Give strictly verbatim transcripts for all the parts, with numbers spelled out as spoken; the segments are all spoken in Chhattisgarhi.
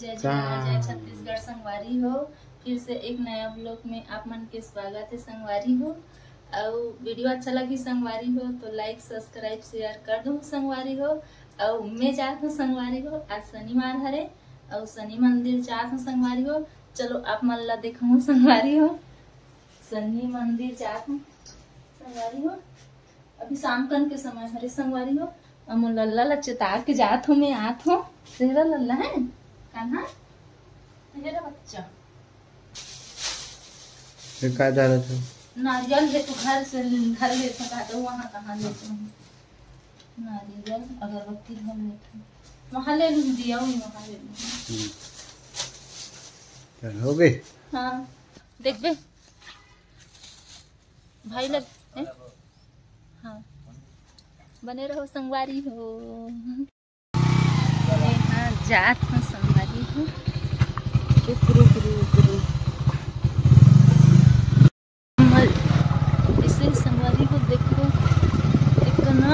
जय जोहार, जय छत्तीसगढ़ संगवारी हो। फिर से एक नया vlog में आप मन के स्वागत है संगवारी हो। अउ video अच्छा लगी संगवारी हो तो like, subscribe, share कर दो संगवारी हो। अउ मैं जात हूँ संगवारी हो, आज शनिवार हरे, अउ शनि मंदिर जात हूँ संगवारी हो। चलो आप मन ला देखहूँ संगवारी हो, शनि मंदिर जात हूँ संगवारी हो। अभी शाम कन के समय हरे संगवारी हो, अउ मोर लल्ला ला चेता के जात हो, मैं आत हो। तेरा लल्ला है कान्हा, तेरा बच्चा। ये का डालत हो? नारियल ले तो घर से, घर ले तो का दो, वहाँ कहाँ ले तो? नारियल, अगरबत्ती घर ले तो वहाँ ले लूँ, दिया हुई वहाँ ले लूँ। हम्म। चल, हो गई? हाँ, देख बे। भाई लग, हैं? हाँ, बने रहो संगवारी हो। मैं हाँ जात हूँ संगवारी हो। रुक, रुक, रुक, रुक। हमर इसे संगवारी हो, देखो, इतना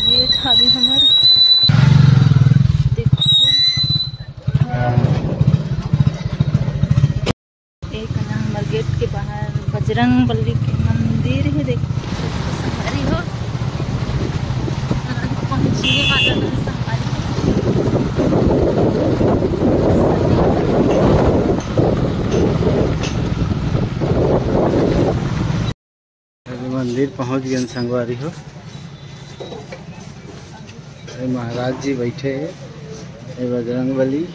गेट हावे हमर, देखो। एक ना हमर गेट के बाहर बजरंग बली के मंदिर हे। देखो संगवारी हो, पहुँचिए माता संगवारी हो। अरे मंदिर पहुँच गए संगवारी हो। अरे महाराज जी बैठे हैं, ये बजरंग बली।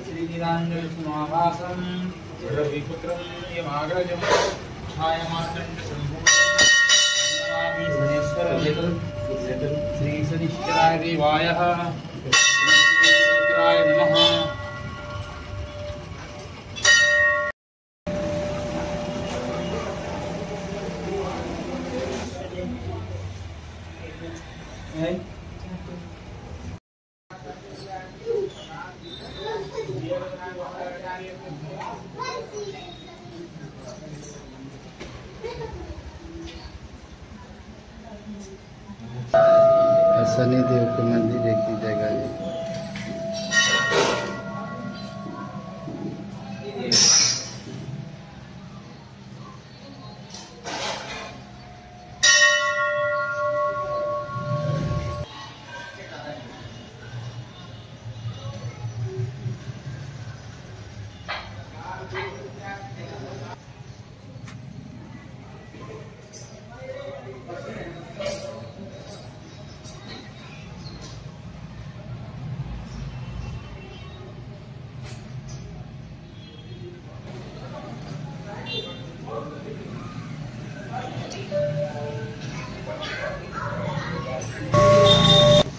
श्रीनिराञ्जनसमाभासं रविपुत्रं यमाग्रजं छायामार्तण्डसम्भूतं नमामि शनेश्वरं। श्रीशनिश्चराय देवाय पुत्राय नमः। शनि देव के मंदिर एक ही जगह है।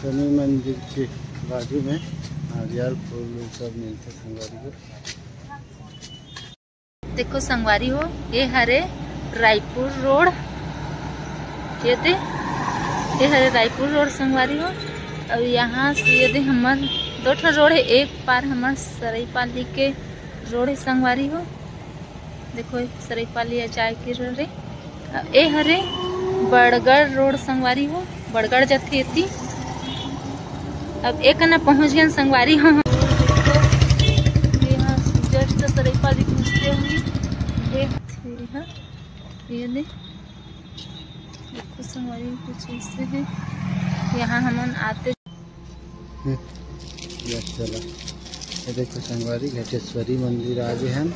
शनि मंदिर के बाजू में नारियल फूल सब मिलते संगवारी हो। देखो संगवारी हो, ये हरे रायपुर रोड, ये दे, ये हरे रायपुर रोड संगवारी हो। अउ यहाँ से ये दे हमर दो ठो रोड है, एक पार हमर सरईपाली के रोड है संगवारी हो। देखो सरईपाली जाए के रोड है। ए हरे बड़गड़ रोड संगवारी हो, बड़गड़ जथे एती। अब एक ना पहुंच गए संगवारी हो। ये हाँ, just सरईपाली घुसते हुए ये, ये दे, देखो संगवारी कुछ ऐसे है। यहाँ हमन आते हम्म, ये चला। ये देखो संगवारी, घटेश्वरी मंदिर आ गए हैं।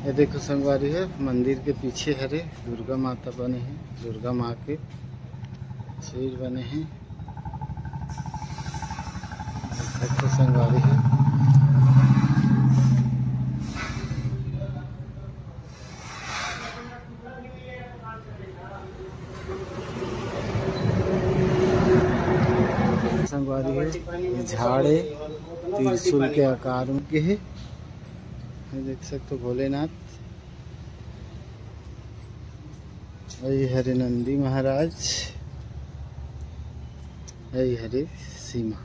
ये देखो संगवारी है, मंदिर के पीछे हरे दुर्गा माता बने हैं, दुर्गा माँ के सिर बने हैं। एक ठो संगवारी हे। संगवारी हे, ये झाड़ हे, त्रिशूल के आकार में के हे। ये देख सकते हो भोलेनाथ। अई हरे नंदी महाराज, अई हरे सीमा,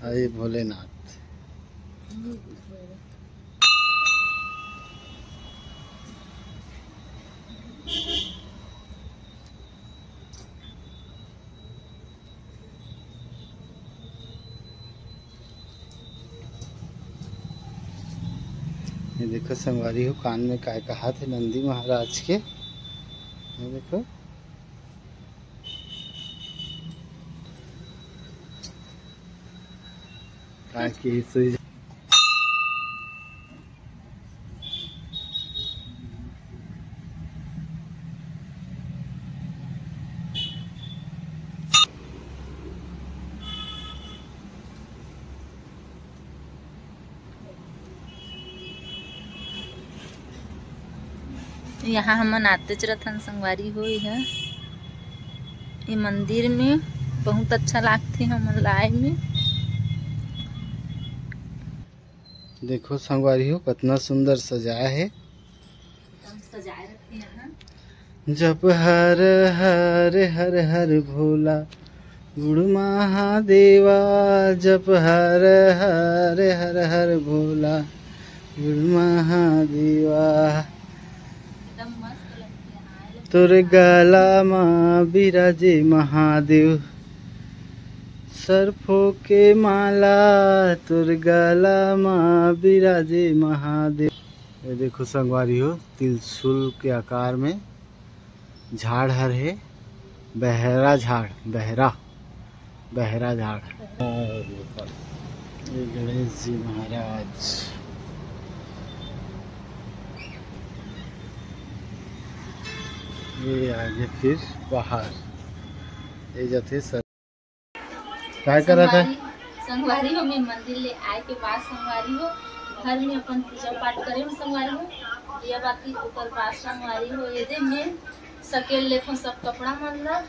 अई भोलेनाथ। ये देखो संगवारी हो, कान में काय कहात हे नंदी महाराज के। ये देखो, काय के सुई यहाँ हमन आतेच रथन संगवारी हो। यह ये मंदिर में बहुत अच्छा लागथे हमन ला आए में। देखो संगवारी हो, कितना सुंदर सजाया है। एकदम सजाए रखते हैं। जप हर हर हर हर भोला गुण महादेवा, जप हर हर हर हर भोला गुण महादेवा। एकदम मस्त लगते हैं। तोर गला मा बिराजे महादेव, सरफों के माला तोर गला मा बिराजे महादेव। ये देखो संगवारी हो, त्रिशूल के आकार में झाड़ हर हे, बहरा झाड़, बहरा, बहरा झाड़। ये गणेश जी महाराज, ये आगे फिर बाहर, ये जाते सर। काय करत हे? संगवारी, संगवारी हो, मैं मंदिर ले आए के बाद संगवारी हो, घर में अपन पूजा पाठ करे हो संगवारी हो, दिया बाती ओकर बाद संगवारी हो, ये दे मैं सकेल लेथों सब कपड़ा मन ला।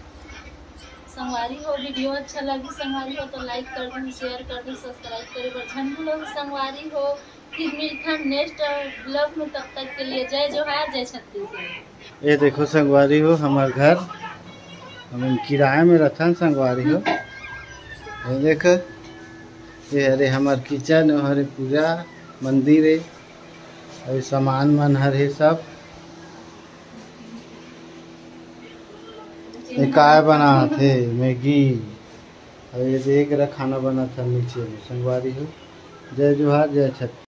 संगवारी हो, वीडियो अच्छा लगी संगवारी हो तो लाइक कर दू, शेयर कर दू, सब्सक्राइब करे बर झन भूलो संगवारी हो। फिर मिलथन नेक्स्ट ब्लॉग में, तब तक के लिए जय जोहार, जय छत्तीसगढ़। ये देखो संगवारी हो, हमार घर, हम किराए में रहथन संगवारी हो। ये देखो, ये हरे हमार किचन, हरे पूजा मंदिर है, अउ सामान मन हर हे सब। ये काय बनात हे? मैगी। अउ ये देख रहा खाना बनात हे नीचे में संगवारी हो। जय जोहार, जय छत्तीसगढ़।